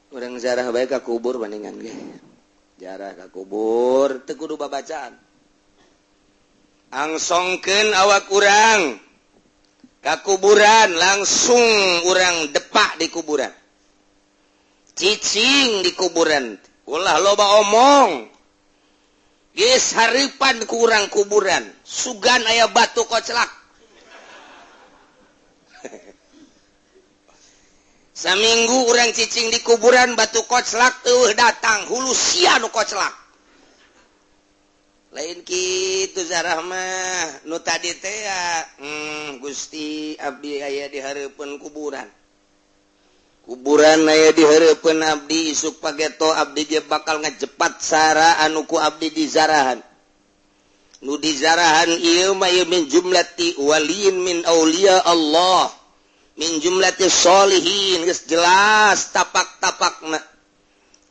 Urang ziarah bae ka kubur bandingan ge. Ziarah ka kubur teu kudu babacaan. Angsongkeun awak urang ka kuburan, langsung urang depak di kuburan. Cicing di kuburan, ulah loba omong. Geus hareupan ku urang kuburan, sugan aya batu koclak. Saminggu urang cicing di kuburan batu koclak eueuh datang hulu sia nu koclak. Lain kitu zarah mah nu tadi teh ya, Gusti abdi aya di hareupeun kuburan. Kuburan aya di hareupeun abdi isuk pageto abdi ge bakal ngajepat sara anu ku abdi dizarahan. Nu dizarahan ieu mah ieu min jumlati waliin min auliya Allah. Min jumlati sholihin geus jelas tapak-tapakna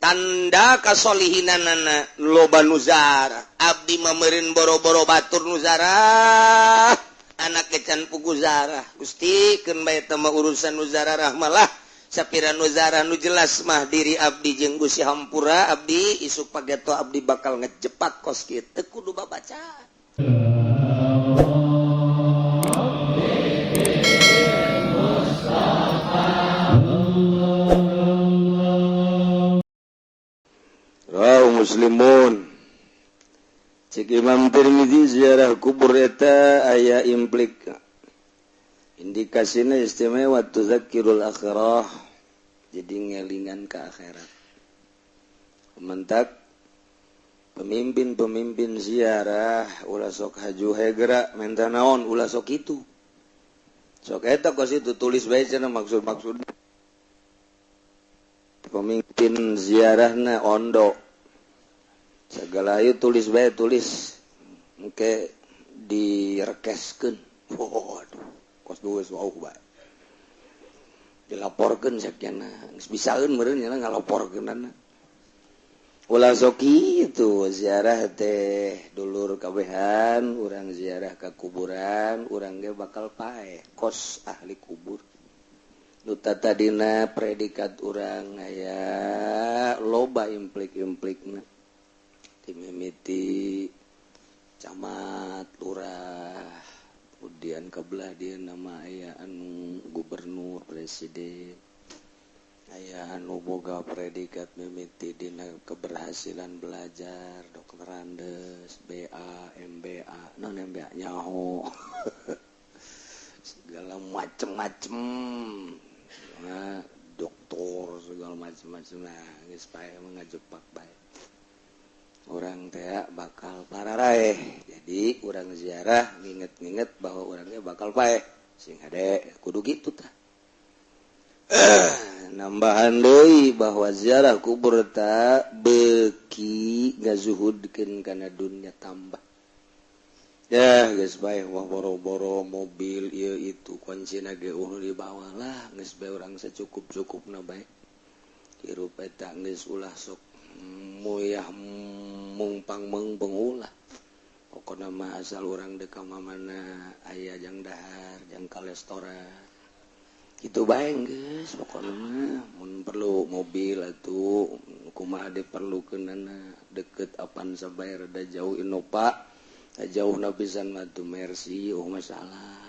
tanda kasolihinanana loba nu zarah abdi meureun boro-boro batur nu zarah anak kecan pugu zarah Gusti keun bae teh mah urusan nu zarah malah sapira nu zarah nu jelas mah diri abdi jeung Gusti hampura abdi isuk pageto abdi bakal ngejepat kos kieu teu kudu babaca. Muslimun cek Imam Tirmidzi ziarah kubur eta aya implik indikasina istimewa tuzakirul akhirah jadi ngelingan ke akhirat. Mentak pemimpin-pemimpin ziarah ulah sok haju hegra menta naon ulah sok itu sok eta kos itu tulis bae cenah maksud-maksud pemimpin ziarahna ondo segala ieu tulis bae tulis engke direkeskeun. Waduh, kos geus wauh bae. Dilaporkeun sakiana, geus bisaeun meureun nya ngalaporkeunana. Ulah sok kitu ziarah teh dulur kabehan, urang ziarah ka kuburan, urang ge bakal paeh kos ahli kubur. Nu tatadina predikat urang aya loba implik-implikna. Mimiti camat lurah kemudian kebelah dia nama aya anu gubernur presiden aya anu boga predikat mimiti dina keberhasilan belajar dokter Andes BA MBA non MBA nyaho segala macem-macem nah, doktor segala macem-macem nah geus pae ngajepak bae orang teh bakal pararaeh. Jadi urang ziarah nginget-nginget bahwa orangnya bakal paeh sing hade kudu gitu tah. Nambahan deui bahwa ziarah kubur ta beuki ngazuhudkeun kana dunya tambah. Dah geus bae wah boro-boro mobil ieu itu kuncina ge eueuh dibawa lah geus bae urang sacukup-cukupna bae. Hirup eta geus ulah sok muyah mungpang mengbengulah pokokna mah asal urang deka mana aya jang dahar jang ka restoran kitu bae geus pokokna mah mun perlu mobil atuh kumaha diperlukeunana deket apan sabae rada jauh Innova jauhna pisan mah tuh Mercy oh masalah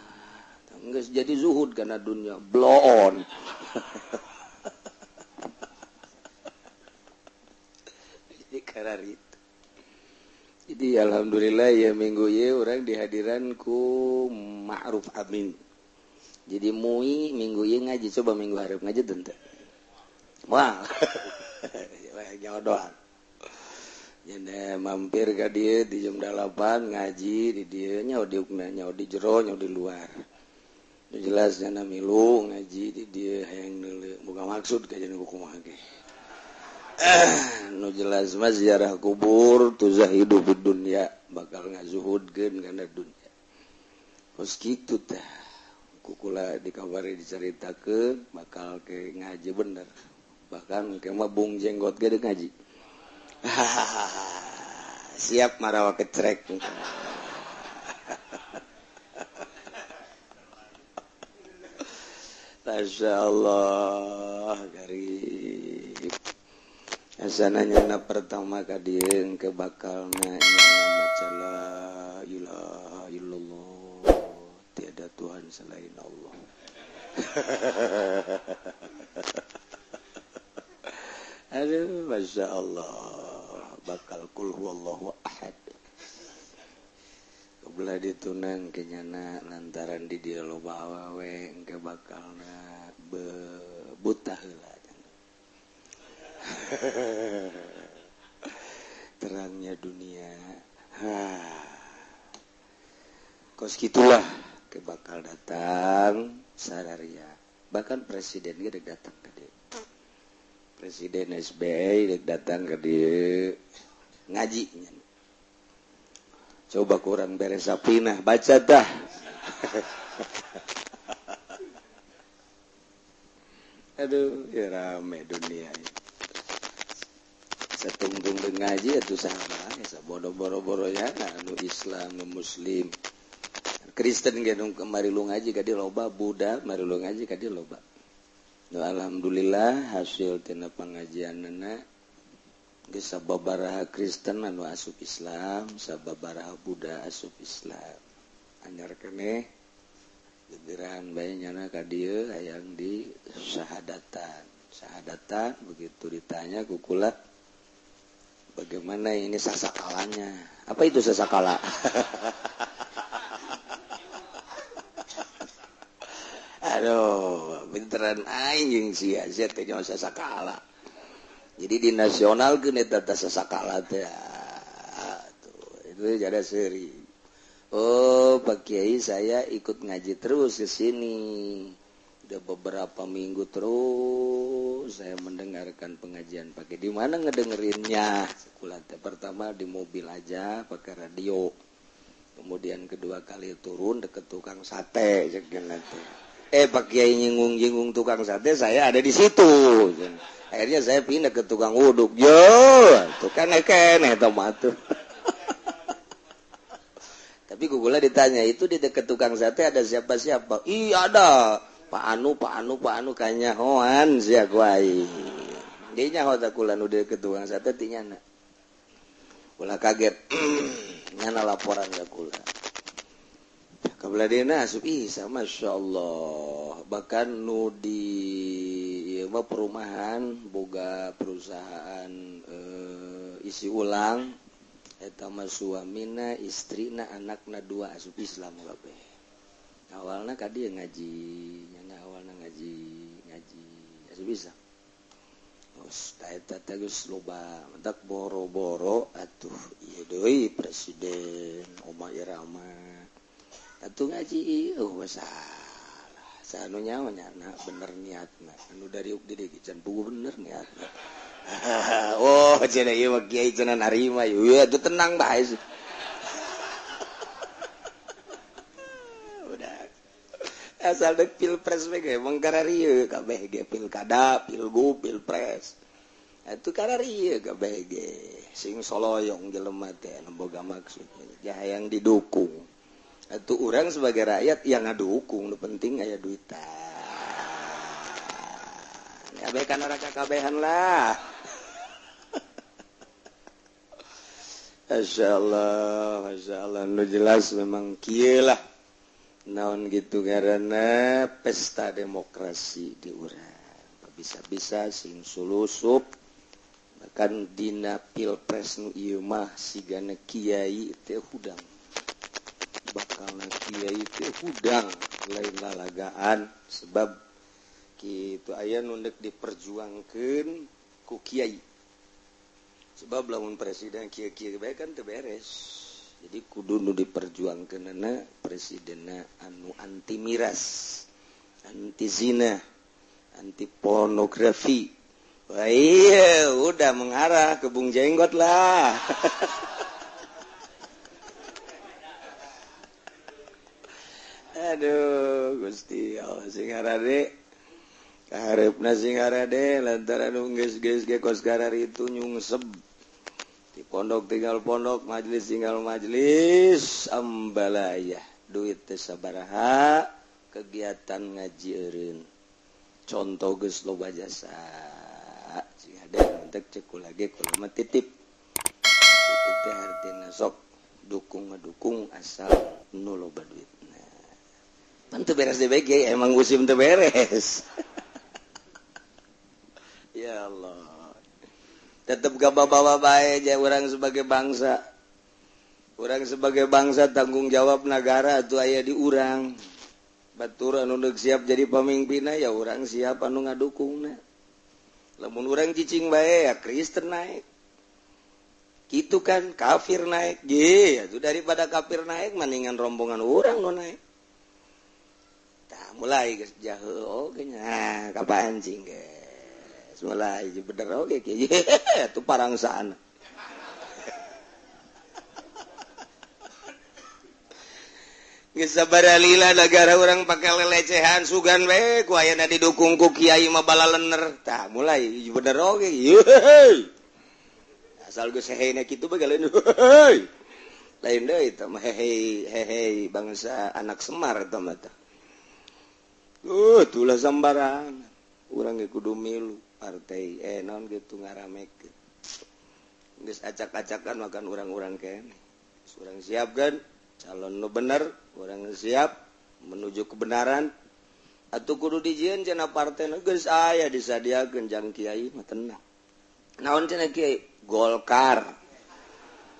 geus jadi zuhud kana dunya bloon. Itu. Jadi alhamdulillah ya minggu ya orang dihadiran ku Ma'ruf Amin. Jadi mui minggu ya ngaji coba minggu hareup ngaji teu. Wah. Nyodoan. Jadi mampir ka dieu di jam 8 ngaji di dieu nya diukna nya di jero nya di luar. Jelas nya milu ngaji di dieu hayang neuleuh boga maksud ka jeung kumaha ge. Nu jelas mah ziarah kubur tuzahidu fid dunya bakal ngazuhudkeun kana dunya. Kos kitu tah kukula dikabari dicaritakeun bakal ke ngaji bener. Bahkan ke mah bung jenggot ge deuk ngaji. Siap marawa kecrek. Masya Allah, garib. Asana nyana pertama ka dieu ke bakalna nyana maca la ilaha illallah, tiada Tuhan selain Allah. Aduh, Masya Allah, bakal kul huwallahu ahad. Kebelah ditunang kenyana lantaran di dia loba awewe engke bakalna buta heula. Terangnya dunia. Kos gitulah ke bakal datang sararia. Bahkan presiden ge dek datang ka dieu. Presiden SBY dek datang ka dieu ngaji nya. Coba kurang beres sapinah baca dah. Aduh, ya rame dunia ya. Satungtung ngaji atuh sama ya bodoh-boro-boro ya anu Islam nu Muslim. Kristen ge nu mari lu ngaji ka dieu loba, Buddha mari lu ngaji ka dieu loba. Nu alhamdulillah hasil tina pengajianna geus sababaraha Kristen anu asup Islam, sababaraha Buddha asup Islam. Anyar keneh gegerahan bae nyana ka dieu hayang di syahadatan. Syahadatan begitu ditanya ku kula bagaimana ini sasakalanya? Apa itu sasakala? Aduh, pinteran aing jeung sia, sia teh nyaho sasakala. Jadi di nasional geun eta teh sasakala teh. Tuh, itu jadi seri. Oh, Pak Kiai saya ikut ngaji terus ke sini. Udah beberapa minggu terus saya mendengarkan pengajian pakai di mana ngedengerinnya. Sekolah pertama di mobil aja pakai radio. Kemudian kedua kali turun deket tukang sate nanti. Pak Kiai nyinggung-nyinggung tukang sate, saya ada di situ. Akhirnya saya pindah ke tukang uduk. Yo, tukang keneh tomato. Tapi gugula ditanya, itu di deket tukang sate ada siapa-siapa? Ih, ada. Pak Anu, Pak Anu, Pak Anu kanyahoan sia ku aing. Dia nyaho tak kula nu deket tukang sate ti nyana. Kula kaget. Nyana laporan ka kula. Kabeladena asup isa Masya Allah. Bahkan nu di ieu mah perumahan boga perusahaan isi ulang eta mah suamina, istrina, anakna dua asup Islam kabeh. Awalna ka dieu ngaji, nyana awalna ngaji, ngaji asup Islam. Geus ta eta teh geus loba, mentak boro-boro atuh ieu deui presiden Oma Irama. Atuh ngaji eueuh masalah. Sanu nyaho nyana bener niatna. Anu dari uk di dieu can puguh bener niatna. Oh, cenah ieu mah kiai cenah narima ieu atuh tenang bae. Asal dek pilpres we ge emang kararieu kabeh ge pilkada, pilgub, pilpres. Atuh kararieu kabeh ge sing soloyong jelema teh anu boga maksud hayang didukung. Atuh urang sebagai rakyat yang ngadukung nu penting aya duitan. Kabeh kan ora kakabehan lah. Masyaallah, masyaallah nu jelas memang kieu lah. Naon gitu karena pesta demokrasi di urang bisa-bisa sing sulusup bahkan dina pilpres nu ieu mah sigana kiai teh hudang bakalna kiai teh hudang lain lalagaan sebab kitu aya nu deuk diperjuangkeun ku kiai sebab lamun presiden kieu-kieu bae kan teu beres. Jadi kudu nu diperjuangkeunana presidenna anu anti miras, anti zina, anti pornografi. Wah iya, udah mengarah ke Bung Jenggot lah. Aduh, Gusti Allah sing harade. Kahareupna sing harade lantaran nu geus-geus ge kos kararitu nyungsep. Di pondok tinggal pondok, majelis tinggal majelis, ambalayah duit teh sabaraha, kegiatan ngaji eureun. Contoh geus loba jasa. Sing hade mentek cek kula ge, kula mah titip. Titip teh artina sok dukung ngedukung asal nu loba duit. Nah, pan teu beres DBG, emang musim teu beres. Ya Allah, tetep gak bawa bae aja. Orang sebagai bangsa, orang sebagai bangsa, tanggung jawab negara tuh aya di urang. Batur anu siap jadi pemimpinna ya urang, siap anu ngadukungna. Lamun urang cicing bae ya Kristen naik gitu kan, kafir naik. Ye, itu daripada kafir naik mendingan rombongan urang nu naik. Tah, mulai geus jahe oge nya kapancing geus mulai bener oge itu parangsaan. Geus sabaralila negara urang pakai lelecehan, sugan we ku ayana didukung ku kiai mah balalener. Tah, mulai bener oge. Yeay, asal geus hehena kitu bae lain, lain deui eta mah, hehe hehe bangsa anak Semar eta mah. Tah, tulah sambarangan urang ge kudu milu partai naon gitu ngaramekeun. Geus acak-acakan makan urang-urang keneh. Urang siap kan calon nu bener, urang siap menuju kebenaran atau kudu dijieun cenah partai geus aya disadiakeun jang kiai mah tenang. Naon cenah kiai? Golkar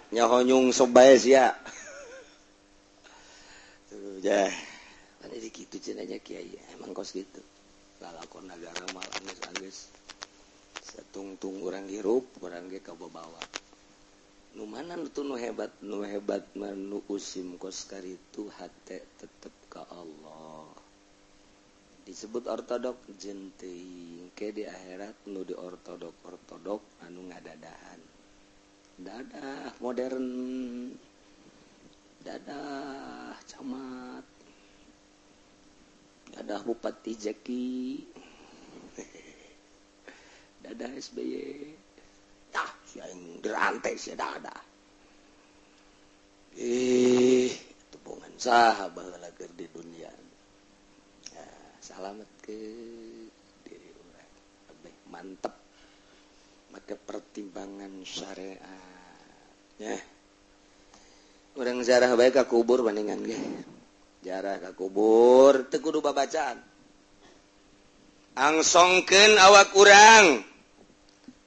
nyaho nyungsep bae sia. Tuh jah, mana di kitu cenah nya kiai, emang kos kitu lalakon negara mah geus satungtung urang hirup, urang ge kabawa. Nu mana nu nu hebat? Nu hebat mah nu usim kos karitu hate tetep ka Allah. Disebut ortodok jeung teuing ke di akhirat nu di ortodok ortodok anu ngadadahan dadah modern, dadah camat, dadah bupati Jeki, dadah SBY. Tah, si aing dirantai sia dadah. Ih, tebongan saha baheula keur di dunia. Nah, salamet ke diri urang. Lebih mantep make pertimbangan syariat. Ya. Urang ziarah bae ka kubur bandingan ge. Ziarah ka kubur teu kudu babacaan. Angsongkeun awak urang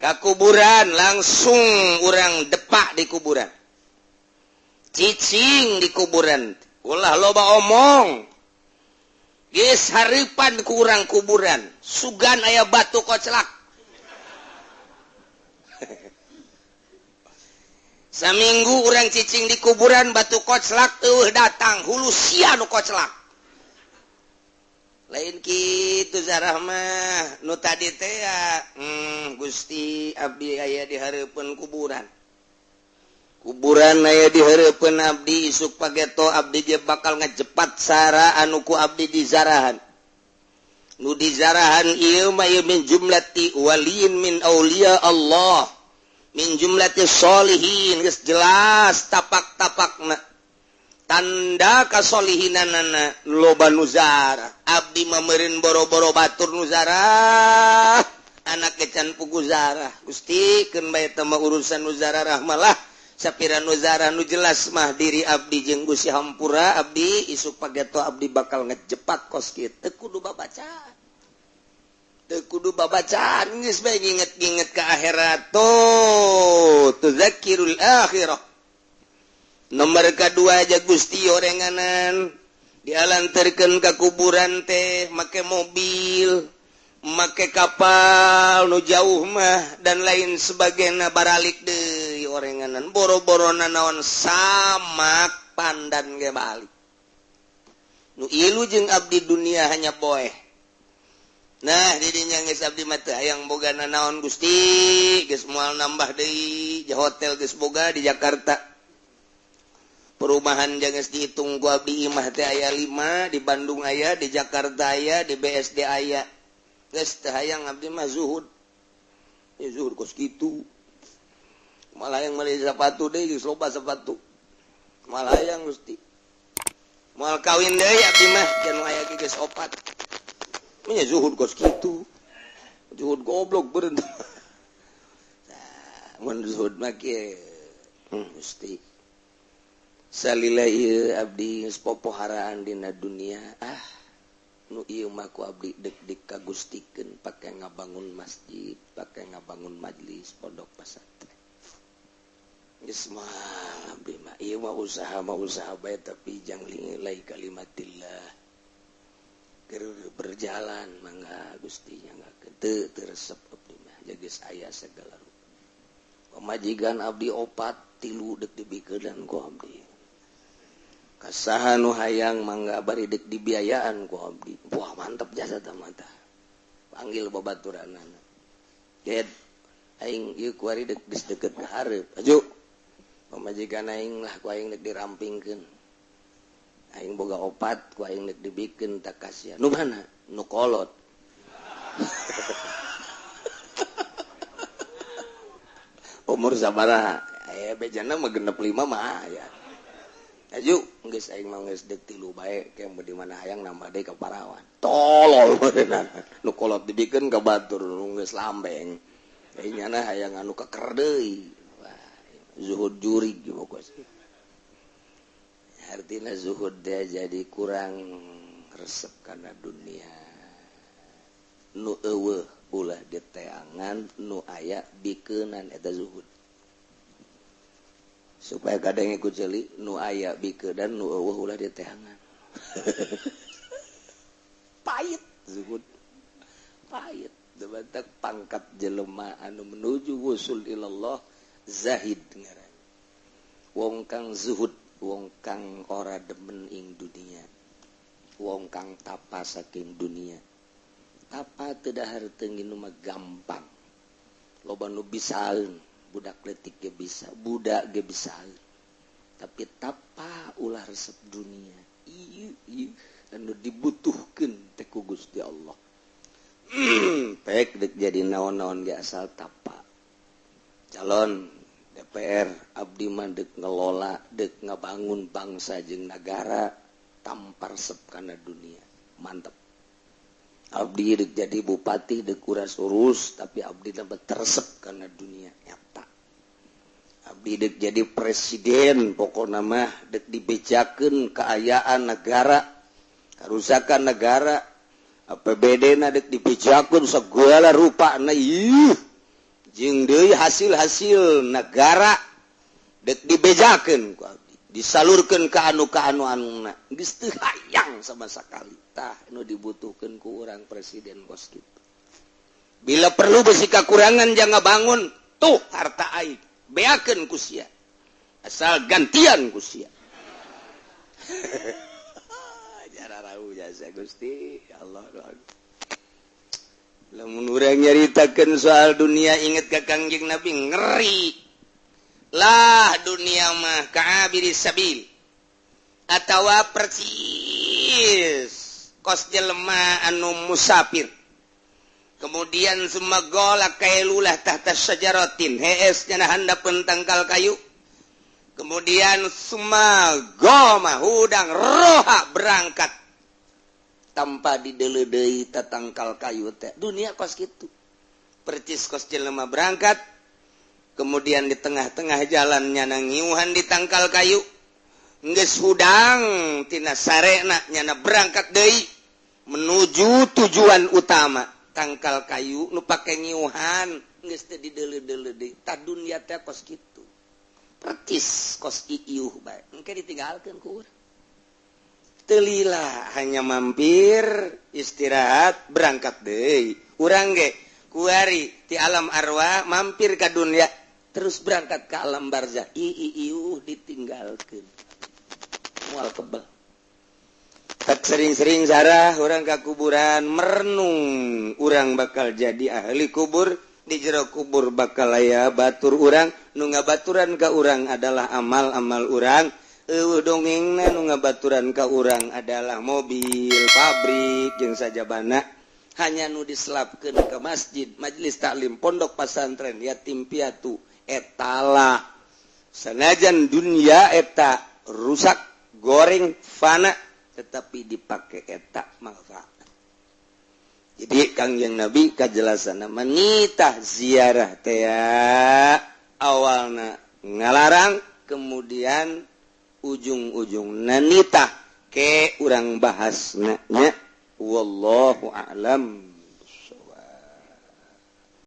ka kuburan, langsung urang depak di kuburan, cicing di kuburan, ulah loba omong. Geus hareupan ku urang kuburan, sugan aya batu koclak. Saminggu urang cicing di kuburan, batu koclak eueuh datang, hulu sia nu koclak. Lain kitu zarah mah nu tadi teh ya, Gusti abdi aya di hareupeun kuburan. Kuburan aya di hareupeun abdi, isuk pageto abdi ge bakal ngajepat sara anu ku abdi dizarahan. Nu dizarahan ieu mah ieu min jumlati waliin min auliya Allah, min jumlati sholihin, geus jelas tapak-tapakna. Tanda kasolihinanana loba nuzarah. Abdi meureun boro-boro batur nuzarah, anak kecan pugu zarah. Gusti keun bae teh mah urusan nuzarah rahmalah sapira nuzarah nu jelas mah diri abdi jeung Gusti hampura abdi isuk pageto abdi bakal ngejepat kos kieu. Teu kudu babacaan, teu kudu babacaan, geus bae nginget-nginget ka akhirat. Tuh tuzakirul akhirah. Nomor kedua aja Gusti orenganan dialantarkeun ka kuburan teh make mobil, make kapal nu jauh mah dan lain sebagainya, baralik deui orenganan boro-boro nanaon samak pandan ge balik. Nu ilu jeung abdi dunia hanya boeh. Nah, didinya geus abdi mah teu hayang boga nanaon Gusti, geus moal nambah deui, hotel geus boga di Jakarta. Perumahan jangan dihitung ku abdi, imah teh aya 5, di Bandung aya, di Jakarta aya, di BSD aya. Geus teu hayang abdi mah zuhud. Ya zuhud kos kitu. Malah hayang meuli sepatu deui, geus loba sepatu. Malah hayang Gusti. Moal kawin deui abdi mah, can aya ge geus opat. Nya zuhud kos kitu. Zuhud goblok beureun. Mun zuhud mah kieu. Gusti. Salila ieu abdi geus popoharaan dina dunia. Ah, nu ieu mah ku abdi dek dikagustikeun pake ngabangun masjid, pake ngabangun majlis pondok pesantren. Geus mah abdi mah ieu mah usaha bae tapi jang li'ilai kalimatillah. Keur berjalan mangga Gusti nya teu resep abdi mah geus aya segala rupa. Pamajikan abdi opat tilu dek dibikeun ku abdi. Kasaha nu hayang mangga bari dek dibiayaan ku abdi. Wah mantep jasa tah mata. Panggil babaturanana. Ged aing ieu kuari dek geus deket ka hareup. Aju. Pamajikan aing lah ku aing dek dirampingkeun. Aing boga opat ku aing dek dibikeun tak kasihan. Nu mana? Nu kolot. Umur sabaraha? Aya bejana mah 65 mah aya. Aju geus aing mah geus deuk tilu bae ke di mana hayang nambah deui ka parawan. Tolol meureunana. Nu kolot dibikeun ka batur nu geus lambeng. Aing nyana hayang anu keker deui. Wah, zuhud jurig pokoknya. Artinya zuhud dia jadi kurang resep karena dunia. Nu eueuh ulah diteangan, nu aya bikeunan eta zuhud. Supaya kadang ikut jeli nu aya bikeunan nu eueuh ulah diteangan. Pahit zuhud. Pahit. Debatak pangkat jelema anu menuju wusul ilallah zahid ngaran. Wong kang zuhud, wong kang ora demen ing dunia, wong kang tapa saking dunia. Tapa teu dahar teu nginum mah gampang. Loba nu bisaeun, budak leutik ge bisa, budak ge bisaeun. Tapi tapa ulah resep dunia. Ieu ieu anu dibutuhkeun teh ku Gusti Allah. Pek dek jadi naon-naon ge asal tapa. Calon DPR abdi mah dek ngelola, dek ngabangun bangsa jeung nagara tanpa resep kana dunia. Mantep. Abdi dek jadi bupati dek uras-urus tapi abdi dapat teresep kana dunia nyata. Abdi dek jadi presiden pokokna mah dek dibejakeun kaayaan negara, karusakan negara, APBD na dek dibejakeun segala rupana ieu. Jeung deui hasil-hasil negara dek dibejakeun ku abdi, disalurkeun ka anu ka anu-anuna. Geus teu hayang sama sakali. Tah nu dibutuhkeun ku urang presiden kos kitu. Bila perlu besi kakurangan jangan bangun tuh harta aing beakeun ku sia. Asal gantian ku sia. Jararau jasa Gusti Allah. Lamun urang nyaritakeun soal dunia inget ka Kangjeng Nabi ngeri. Lah dunia mah ka'abiri sabil atawa persis kos jelema anu musafir. Kemudian sumagola kailulah tahta syajaratin hees nyana handapeun tangkal kayu. Kemudian sumagoma hudang roha berangkat tanpa dideuleu deui tatangkal kayu teh. Dunia kos kitu. Percis kos jelema berangkat, kemudian di tengah-tengah jalan nyana ngiuhan di tangkal kayu. Geus hudang tina sarena nyana berangkat deui menuju tujuan utama. Tangkal kayu nu pake ngiuhan geus teu dideuleu-deuleu deui. Tah dunia teh kos kitu. Percis kos iiuh bae. Engke ditinggalkeun ku urang. Teu lila hanya mampir istirahat berangkat deui. Urang ge kuari ti alam arwah mampir ka dunia terus berangkat ke alam barzah. Iiuh ditinggalkeun. Moal kebel. Tak sering-sering zarah urang ka kuburan merenung urang bakal jadi ahli kubur. Di jero kubur bakal aya batur urang, nu ngabaturan ka urang adalah amal-amal urang. Eueuh dongengna nu ngabaturan ka urang adalah mobil, pabrik jeung sajabana. Hanya nu diselapkeun ke masjid, majelis taklim, pondok pesantren, yatim piatu etalah. Sanajan dunia eta rusak, goreng, fana, tetapi dipake eta manfaat. Jadi Kangjeng Nabi kajelasan menitah ziarah teh Awalna ngalarang, kemudian ujung-ujung nanita ke urang bahas nya. Wallahu a'lam.